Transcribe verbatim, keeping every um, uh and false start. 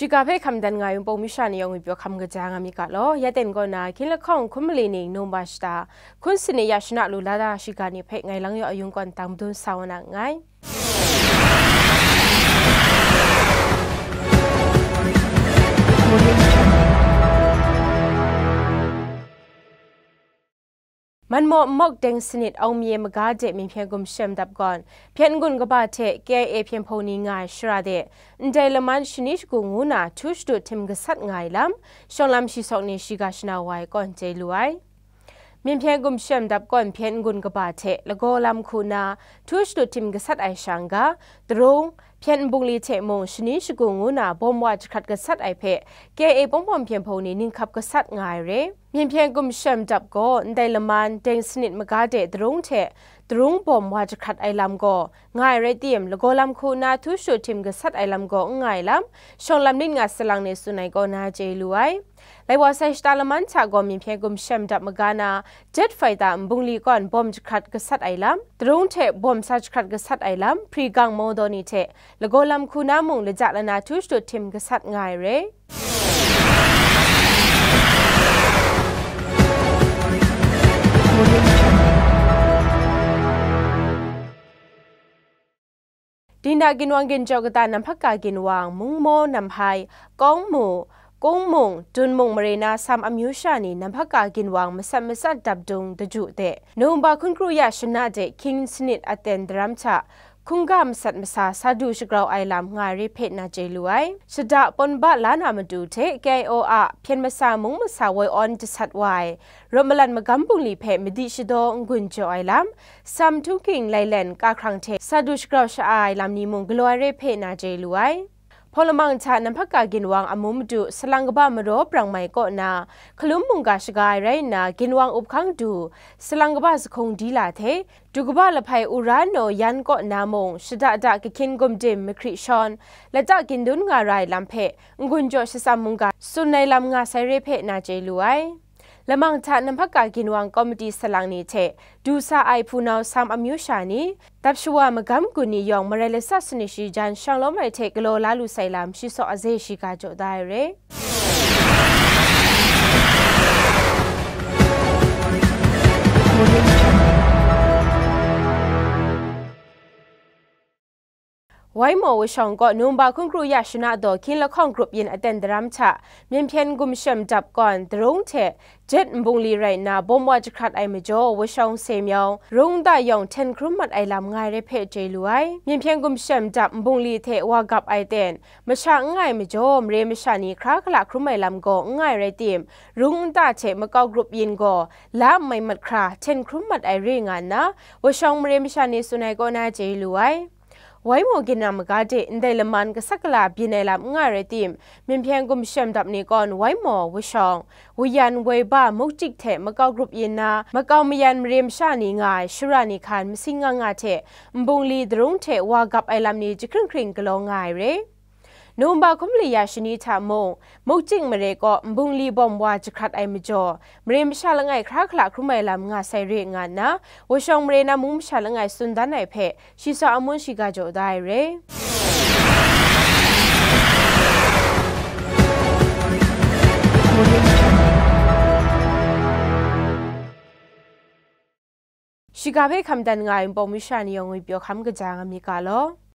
Ga hpe hkam dan nga ai Wunpawng masha ni yawng ngwi pyaw hkam kaja nga mi ga law, ya ten kaw na, hkying lahkawng hkun mali ning, Nungba shata, hkun sanit ya shana lu la da shiga ni hpe ngai lang yaw ayung kawn tang madun sa wa na nngai. Manmaw nmawk deng sanit Aung Mye maga de Myen Hpyen Gumshem Dap gawn, Hpyen n-gun kaba hte K I A hpyen hpaw ni nga ai shara de, ndai laman shani shagu ngu na htu shadut htim gasat nga ai lam, shawng lam shi sawk ni shiga shana wa ai kawn chye lu ai. Myen Hpyen Gumshem Dap gawn Hpyen n-gun kaba hte lagaw lam hku na htu shadut htim gasat ai shang ga, Darung, Hpyen n bungli hte mung shani shagu ngu na bawm wa jahkrat gasat ai hpe K I A pawng pawng hpyen hpaw ni ninghkap gasat nga ai re. Myen Hpyen Gumshem Dap gaw ndai laman deng sanit maga de Darung hte Darung bawm wa jahkrat ai lam gaw nga ai rai tim, lagaw lam hku na htu shadut htim gasat ai lam gaw n nga ai lam, shawng lam nit nga salang ni tsun ai kaw na chye lu ai. Lai wa sai shata laman hta gaw Myen Hpyen Gumshem Dap maga na Jet Fighter n bungli gawn bawm jahkrat gasat ai lam, Darung hte bawm sa jahkrat gasat ai lam, hpri gang mawdaw ni hte lagaw lam hku na mung laja lana htu shadut htim gasat nga ai re. Dingda ginwang ginjaw kata Namhpaka ginwang, Mungmaw, Namhpai, Kawngmu, Kungmung, Dunmung mare na Sam amyu sha ni Namhpaka ginwang masat masat dap dung daju de, Nungba hkun kru ya shana de hkying sanit aten daram hta hkungga masat masa sa du shagrau ai lam nga ai re hpe na chye lu ai. Shada pawn ba la na matu hte K I O a hpyen masa mung masa woi awn jasat wa ai rawt malan magam bungli hpe madi shadaw n-gun jaw ai lam, Sam htunghking lailen kahkrang hte sa du shagrau sha-a ai lam ni mung galaw ai re hpe na chye lu ai. Hpawng lamang hta Namhpaka ginwang amu madu salang kaba maraw brang mai kaw na hkalum mungga shaga ai rai nna, ginwang up hkang du salang kaba zahkung dila hte du kaba lahpai ura naw yan kaw na mung, shada da kahkyin gumdim mahkri shawn, lata gindun nga ra ai lam hpe n-gun jaw shatsam mungga tsun ai lam nga sai re hpe na chye lu ai. Lamang hta Namhpaka ginwang komiti salang ni hte du sa ai hpunau Sam amyu sha ni, dap shawa magam gun ni yawng marai lasat sanit shi jan shang lawm ai hte galaw la lu sai lam shi saw aze shiga jaw da ai re. Waimaw washawng kaw Nungba hkun kru ya shana daw hkying lahkawng grup yin aten daram hta, Myen hpyen gumshem dap kawn, Darung hte Jet nbungli rai nna bawm wa jahkrat ai majaw, washawng se myawng, rung nta yawng hten hkrum mat ai lam nga ai re hpe chye lu ai. Myen hpyen gumshem dap nbungli hte wa gap ai ten, masha n nga ai majaw, mare masha ni hkra hkala hkrum ai lam gaw n nga ai rai tim, rung nta hte makau grup yin gaw la n mai mat hkra, hten hkrum mat ai re nga nna, washawng mare masha ni tsun ai kaw na chye lu ai. Waimaw ginam maga de ndai laman gasat gala byin ai lam n nga ai rai tim, Myen hpyen gumshem dap ni kawn Waimaw, washawng, wuyan, waiba, mukjik hte makau grup yin na, makau mayan mare masha ni nga ai shara ni hkan masing nga nga hte nbungli, Darung hte wa gap ai lam ni jahkring hkring galaw nga ai re. Nungba hkun mali ya shani hta mung, mukjik mare kaw nbungli bawm wa jahkrat ai majaw, mare masha langai hkra hkala hkrum ai lam nga sai re nga nna, washawng mare na mung masha langai tsun dan ai hpe, shi saw amun shiga jaw da ai re. Shiga hpe hkam dan nga ai npawng masha ni yawng ngwi pyaw hkam kaja nga mi ga law.